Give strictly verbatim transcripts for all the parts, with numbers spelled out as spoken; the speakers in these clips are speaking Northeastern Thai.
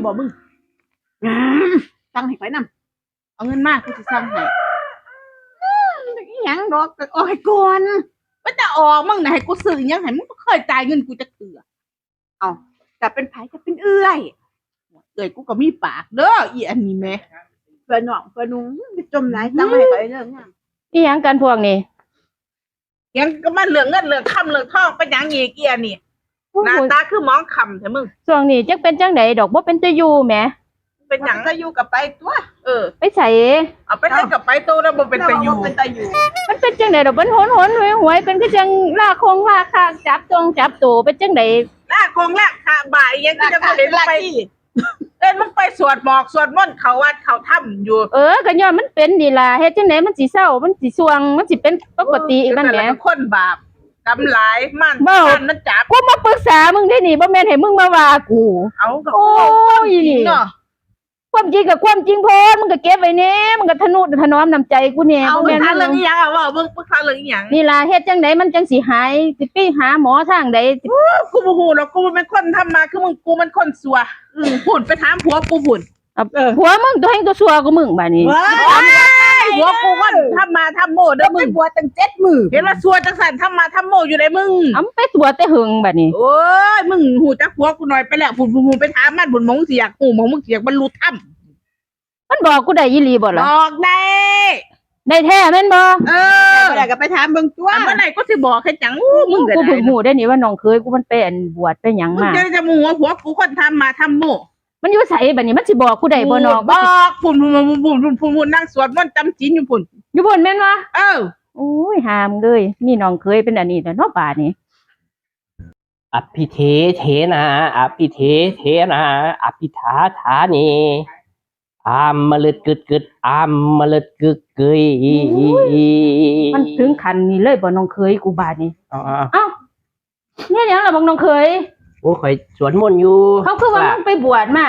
บ่มึง อืม สั่งให้ข้อยนำ เอาเงินมา กูสิสั่งให้ อืม อีหยังดอก ก็ออกให้ก่อน ว่าจะออก มึงน่ะให้กูซื้อหยังให้ มึงบ่เคยจ่ายเงินกูจักเทื่อ เอ้า จะเป็นไผ จะเป็นเอื้อย เอื้อยกูก็มีปากเด้อ อีอันนี้แหม เพื่อน้อง เพื่อนุ่ง มึงไปจมหลาย สั่งมาให้ข้อยเด้อ อีหยังกันพวกนี้ หยังก็มาเรื่องเงินเรื่องคำเรื่องทอง เป็นหยังอีก อีอันนี้ โอ้โห หน้าตาคือหมองคล้ำแท้มึง ช่วงนี้จักเป็นจั่งใดดอก บ่เป็นตาอยู่แหม เป็นหยัง บ่เป็นตาอยู่ก็ไปตั๊ว เออ ไปไส เอาไปไสก็ไปตั๊ว แล้วบ่เป็นตาอยู่ บ่เป็นตาอยู่ มันเป็นจั่งใดดอก มันหนหนหวยหวย เป็นคือจั่งลาคงลาคาง จับจองจับโต เป็นจั่งใด ลาคงลาคาบ่าย ยังก็จะบ่เห็นไป ลาคา เอิ้นมึงไปสวดหมอกสวดมนต์เข้าวัดเข้าถ้ำอยู่ เออ ก็ย้อนมันเป็นนี่ล่ะ เฮ็ดจั่งใดมันสิเซา มันสิส่วง มันสิเป็นปกติมันแหม เออ จั่งซั่นล่ะ คนบาปกรรมหลาย ม่าน เว้า ม่านมันจับ กูมาปรึกษามึงเด้นี่ บ่แม่นให้มึงมาว่ากู เอ้า ก็ โอ้ย ความจริงเนาะ ความจริงก็ความจริงโพด มึงก็เก็บไว้แหน่ มึงก็ทะนุถนอมน้ำใจกูแหน่ เอ้า บ่แม่น ปรึกษาเรื่องอีหยังอะ เว้าเบิ่ง ปรึกษาเรื่องอีหยัง นี่ล่ะ เฮ็ดจั่งใดมันจั่งสิหาย สิไปหาหมอทางใด โอ้ กูบ่ฮู้ดอก กูบ่แม่นคนธรรมะคือมึง กูมันคนชั่ว อืม พุ้น ไปถามผัวกูพุ้น อ่ะ เออ ผัวมึงตัวแฮงตัวชั่วกว่ามึงบาดนี้ ว้าย ผัวกูมันธรรมะธรรมโมเด้อมึง ไปบวชตั้งเจ็ดมื้อ เห็นว่าชั่วจั่งซั่น ธรรมะธรรมโมอยู่ใดมึง เอามึงไปบวชแต่หึงบาดนี้ โอ้ย มึงฮู้จักผัวกูน้อยไปแล้ว พุ้น พุ้น พุ้น ไปถามมันพุ้น มึงสิอยากฮู้ มึงสิอยากบรรลุธรรม มันบอกกูได้อีหลีบ่ล่ะ บอกได้ ได้แท้แม่นบ่ เออ บ่ได้ก็ไปถามเบิ่งตั๊ว อ่ะ เมื่อไหร่ก็สิบอกให้จัง อู้ มึงก็ได้ กูเพิ่งฮู้ได้นี่ว่าน้องเขยกูมันไปอันบวชไปหยังมา มึงจะได้จะมาหัวผัวกูคนธรรมะธรรมโม มันอยู่ไสบัดนี้ มันสิบอกกูได้บ่น้อง บอก พุ้น พุ้น พุ้น นั่งสวดมนต์จำศีลอยู่พุ้น อยู่พุ้นแม่นบ่ เออ โอ้ย หามึงเอ้ย มีน้องเขยเป็นอันนี้แล้วเนาะบาดนี้ อภิเทเทนา อภิเทเทนา อภิทาทาเน อามมะลึดกึดกึด อามมะลึดกึกกึย มันถึงขั้นนี้เลยบ่น้องเขยกูบาดนี้ อ๋อ เอ้า เนี่ยหยังล่ะบักน้องเขย โอ้ ข้อยสวดมนต์อยู่ เขาคือว่า ว่า มึงไปบวชมา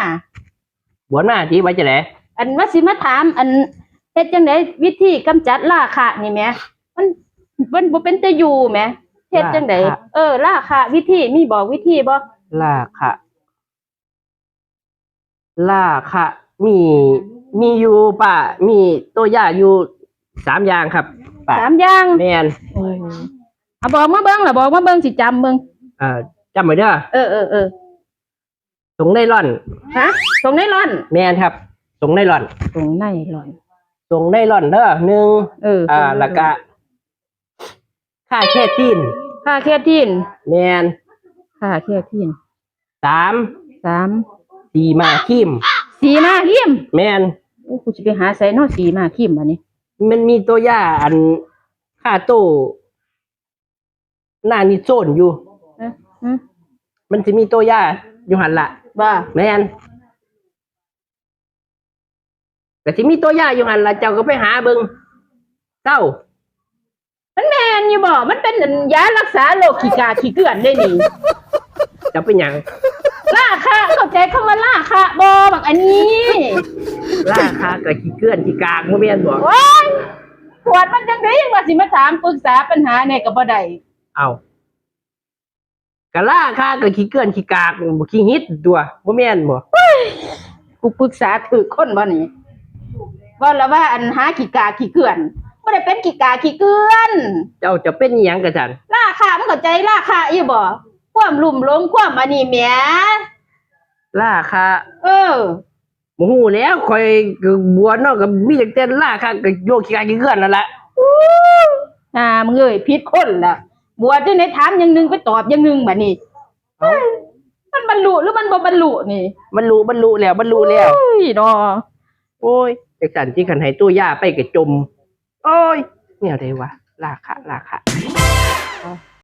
บวชมาที่วัดจะไหน อันว่าสิมาถาม อันเฮ็ดจั่งใดวิธีกำจัดราคะนี่แหม มัน มันบ่เป็นตาอยู่แหม เฮ็ดจั่งใด ราคะ เออ ราคะวิธีมีบอกวิธีบ่ ราคะ ราคะ มี มีอยู่ป้า มีตัวยาอยู่สามอย่างครับป้า สามอย่าง แม่น โอ้ เอาบอกมาเบิ่งล่ะ บอกมาเบิ่งสิจำเบิ่ง เอ่อ จำไว้เด้อ เออ เออ เออ สงไนลอน ฮะ สงไนลอน แม่นครับ สงไนลอน สงไนลอน สงไนลอนเด้อ หนึ่ง เออ อ่า สงไนลอน แล้วก็ ค่าเคทิน ค่าเคทิน แม่น ค่าเคทิน สาม สาม สีมาคิม สีมาคิม แม่น โอ้ กูสิไปหาไสเนาะ สีมาคิมอันนี้ มันมีตัวยาอัน ค่าโต หน้านิโซนอยู่ เอ๊ะ หึ มันสิมีตัวยาอยู่หั่นล่ะ บ่ แม่น ก็สิมีตัวยาอยู่หั่นล่ะ เจ้าก็ไปหาเบิ่ง เซา มันแม่นอยู่บ่ มันเป็นยารักษาโรคขี้กากขี้เกื่อนเด้นี่ เจ้าเป็นหยัง ราคะ เข้าใจคำว่าราคะบ่ บักอันนี้ ราคะกับขี้เกื่อนขี้กากบ่แม่นบ่ โอ๊ย ปวดมันจั่งใด ยังว่าสิมาถามปรึกษาปัญหาแหน่ก็บ่ได้ เอ้า กะราคะกับขี้เกื่อนขี้กาก ขี้หิดตั๊ว บ่แม่นบ่ กูปรึกษาถืกคนบ่นี่ ว่าละว่าอันหาขี้กากขี้เกื่อน บ่ได้เป็นขี้กากขี้เกื่อน เจ้าจะเป็นอิหยังกะซั่น ราคะ มึงเข้าใจราคะอยู่บ่ ความลุ่มหลง ความอันนี้แหม ราคะ เออ บ่ฮู้แล้ว ข้อยก็บวชเนาะ ก็มีตั้งแต่ราคะ ก็โยกขี้กากขี้เกื่อนนั่นล่ะ อู้ อ่า มึงเอ้ย ผิดคนละ บวชจั่งใดถามอย่างหนึ่ง ไปตอบอย่างหนึ่งบัดนี้ เอ้า มันบรรลุหรือมันบ่บรรลุนี่ บรรลุ บรรลุแล้ว บรรลุแล้ว โอ้ยเนาะ โอ้ย จั่งซั่นติ คันให้ตัวยาไปก็จม โอ้ย แนวใดวะ ราคะ ราคะ เอ้า